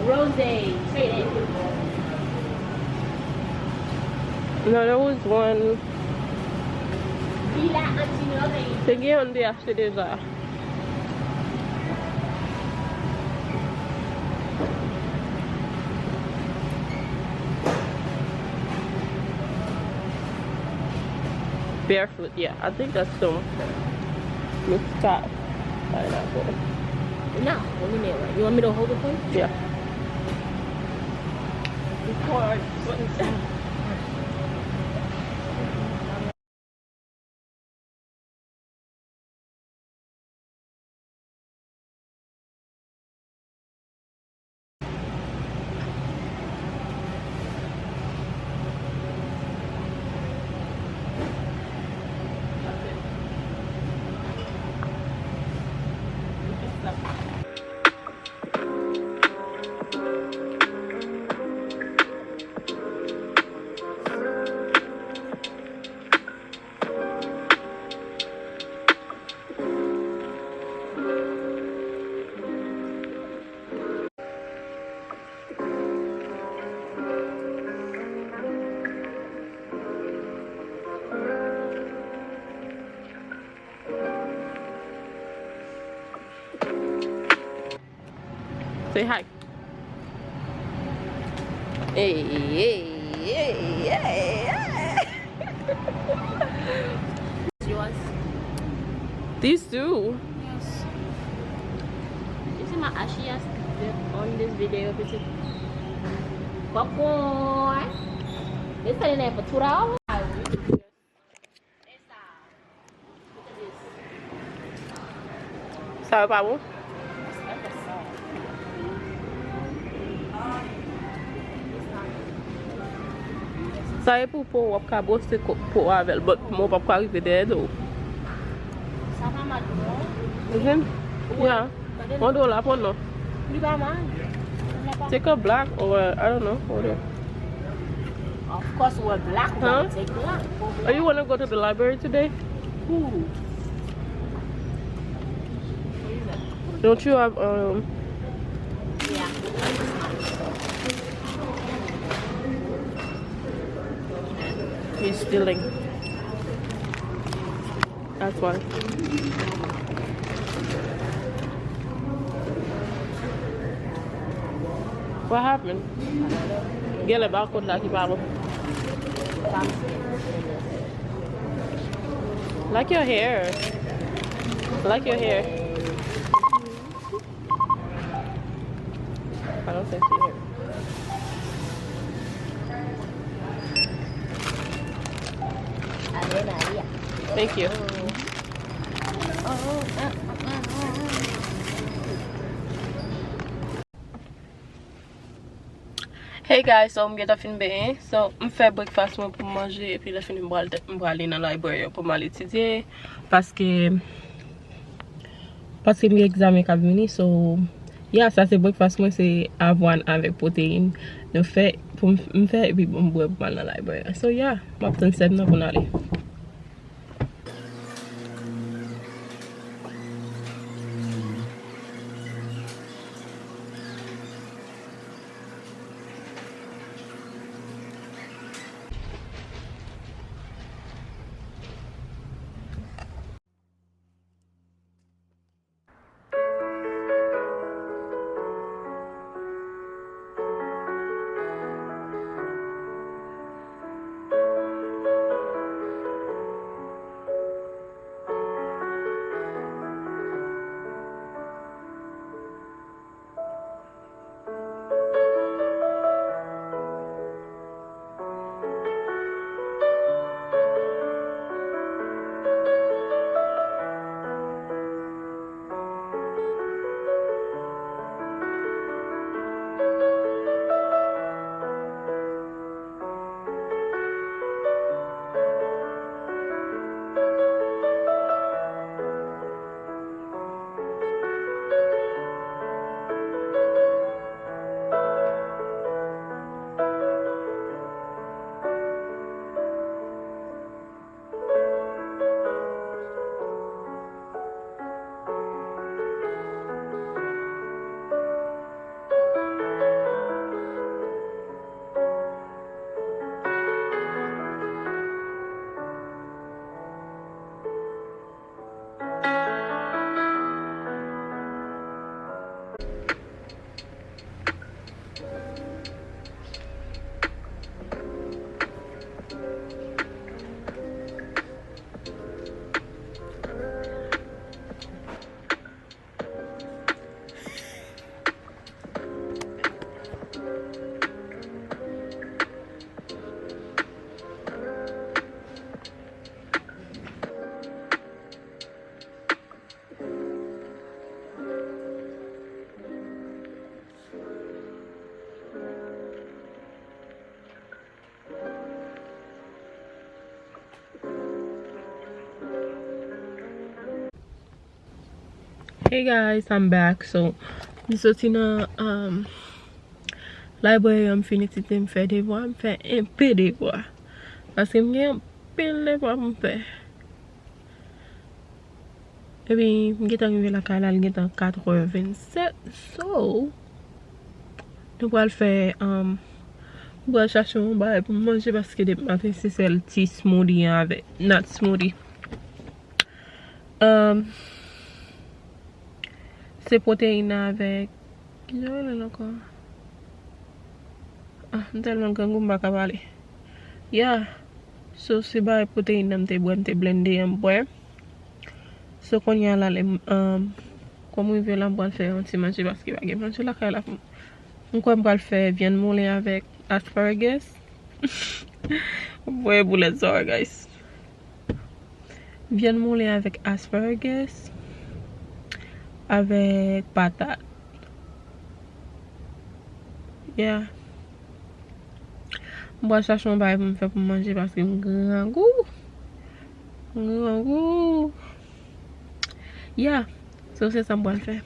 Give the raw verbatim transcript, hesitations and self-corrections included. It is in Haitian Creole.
Rose, say that. No, there was one. Te gen yon m te achte deja. Barefoot, yeah. I think that's some Muscat pineapple. No, what do you mean? You want me to hold the phone? Yeah. Record. What is that? Say hi. Hey, hey, hey, hey, hey. Yours? These two. Yes. You see my ashy ass on this video, bitch? Popcorn. They selling that for two dollars. Sa yo pa bon? Sa e pou po w ap ka bwose po avè l, but men w p ap ka rive dèyè do w. Sa pa mal non. Ou konprann? Yeah. Mande w la pou non. Li pa mal. Take a black or I don't know. What else? Of course, we're black. Huh? Take black. Oh, you wanna go to the library today? Who? Don't you have um? Yeah. He's stealing. That's why. What happened? Genlè barcode la ki pa bon. Like your hair. Like your hair. I don't think she heard. Thank you. Hey guys, so m gentan fin benyen. So m fè breakfast mwen pou m manje epi lè fini m pral, m prale nan library pou m al etidye paske Paske m gen egzamen k ap vini, so, yeah, sa se breakfast mwen, se avwàn avèk pwoteyin. Nou fè, pou m, m fè, epi m bwè pou m al nan library. So, yeah, m ap tann sèn nan pou n ale. Hey guys, I'm back. So, m soti nan um, library an, m fin etidye, m fè devwa, m fè enpe devwa. Paske m gen anpil devwa pou m fè. Epi, m gentan rive lakay la, li gentan katrè vennsèt. So, nou pral fè, um, m pral chache yon bagay pou m manje paske depi maten se sèl ti smoothie an avèk, not smoothie. Um, se pwoteyin nan avèk, ki jan yo rele l ankò? Ah, m tèlman grangou m pa ka pale. Yeah. So, se bagay pwoteyin nan m te bwè, m te blende an, m bwè. So, kounye a la, lè m, um, kòm m rive la, m pral fè yon ti manje paske pa gen manje lakay la pou m. M kwè m pral fè vyann moulen avèk asparagus. Voye boulèt sa, guys. Vyann moulen avèk asparagus, avèk patat. Yeah. M pral chache yon bagay pou m fè pou m manje paske m grangou. M grangou. Yeah. So, se sa m pral fè.